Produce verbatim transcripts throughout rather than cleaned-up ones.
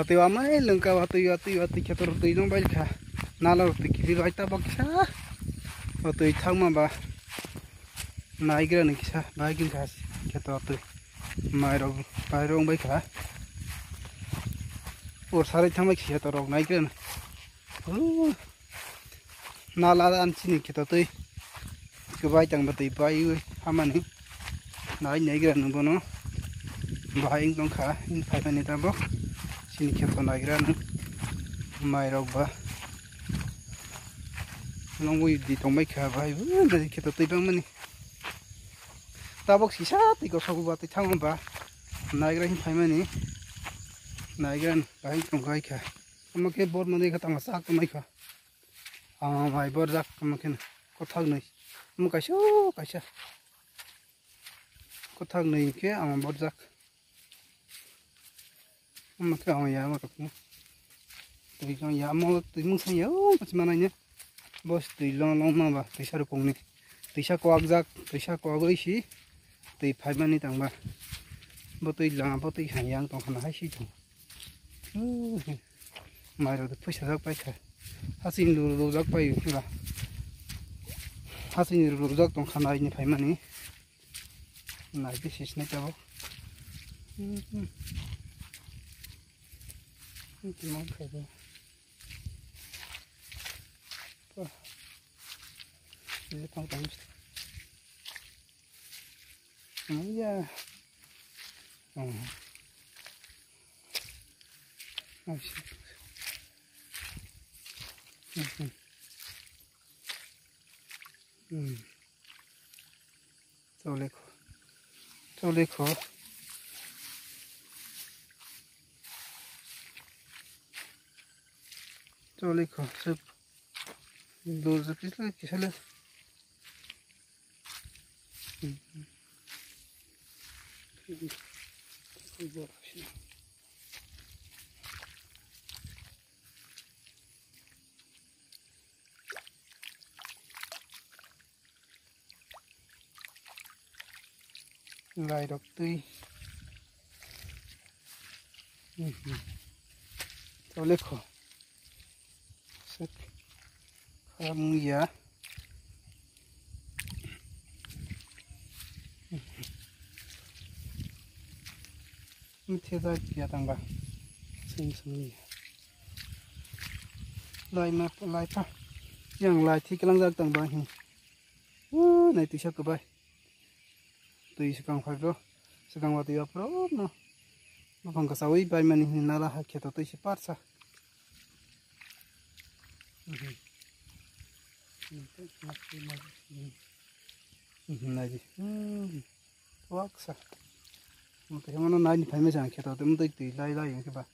Watwi amai lwngkha, watwi, watwi, watwi khetor twi nung bai kha. Nala rok twi kibi bai tabok kisa. Watwi thangma ba. Naigra ni kisa, bai kha khetor twi. Mai rok, bai rok bai kha. Or sarai thangma kisa to rok naigra na. Uh. Nala an chini kheto twi kwbai tang ba twi bai ui hamani. Nai naigra nung bono. Bahai wng tong kha, wng phai mani tabok. Chini kheto naigra nung. Mai rok ba. Nung ui di tong bai kha bai. Uh, nai kheto twi bang mani. Tabok sisa twi kosok ba twi thang ba. Naigra hin phai mani. Naigra bahai tong khai kha. Omo khe bor mani kha tang sak tong mai kha. Ah, mai borjak, omo khe kothak nwi. Omo kaisa, kaisa. Kothak nwi khe ang borjak. Omo khe ang ya, omo khe. Twi khe ya, omo twi mung sang ya, o, pachima nai ne. Bos twi long, long ma ba, twisa rukung ni. Twisa kwak jak, twisa kwak oi si. Twi phai mani tang ba. Bo twi lama, bo twi sang yang tong khana hai si tong. Mairok de phuisa jak pai kha. Hasing rujak pai khiba. Hasing rujak tong kha nai ni phaimani. Nai de sis nai tabok. Tong tong. Ya. Oh. I see. Mhm. Hmm. Chole kho. Chole kho. Chole kho. Sep. Dul se pisle kisale. Lai rok twi. Chole kho. Sek. Kharam ya. Mithya jai ya tang ba. Sing sing ya. Lai ma lai pa. Yang lai thik lang jak tang ba hin. Uh, nai tisa kwbai. Twi swkang phai bro. Swkang watwi o pro no. Buphang kwchawi bai mani hin nala ha kheto twi se parsa. Mhm. Mhm, nai di. Hmm. Waksa. Mutwi mano nai ni phai mesa kheto twi mutwi twi lai lai khe ba.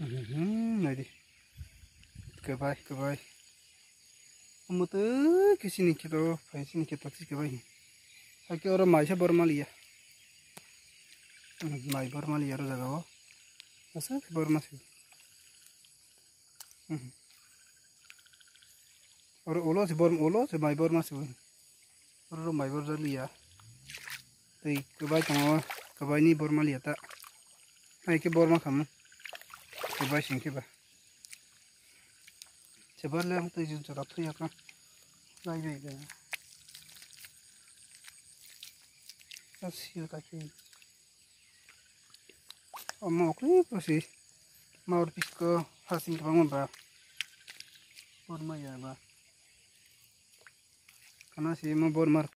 Mhm, nai di. Kwbai, kwbai. Omo twi khe chini khe to, phai chini khe to, twi kwbai. Hakhe oro mai se bor maliya. Mhm, mai bor maliya oro jaga o. Asa khe bor masi. Mhm. Oro ulo se bor, ulo se mai bor masi. Oro mai bor jaliya. Tei kwbai tongo, kwbai ni bor maliya ta. Hai khe bor ma khamu. Kwbai sing khe ba. Sebar le ang tei jun chara thuya ka. Lai bai ga. Asia ka khe. Omo okle pasi. Maur pisko hasing kwbangma ba. Bor maya ba. Kana si mo bor mar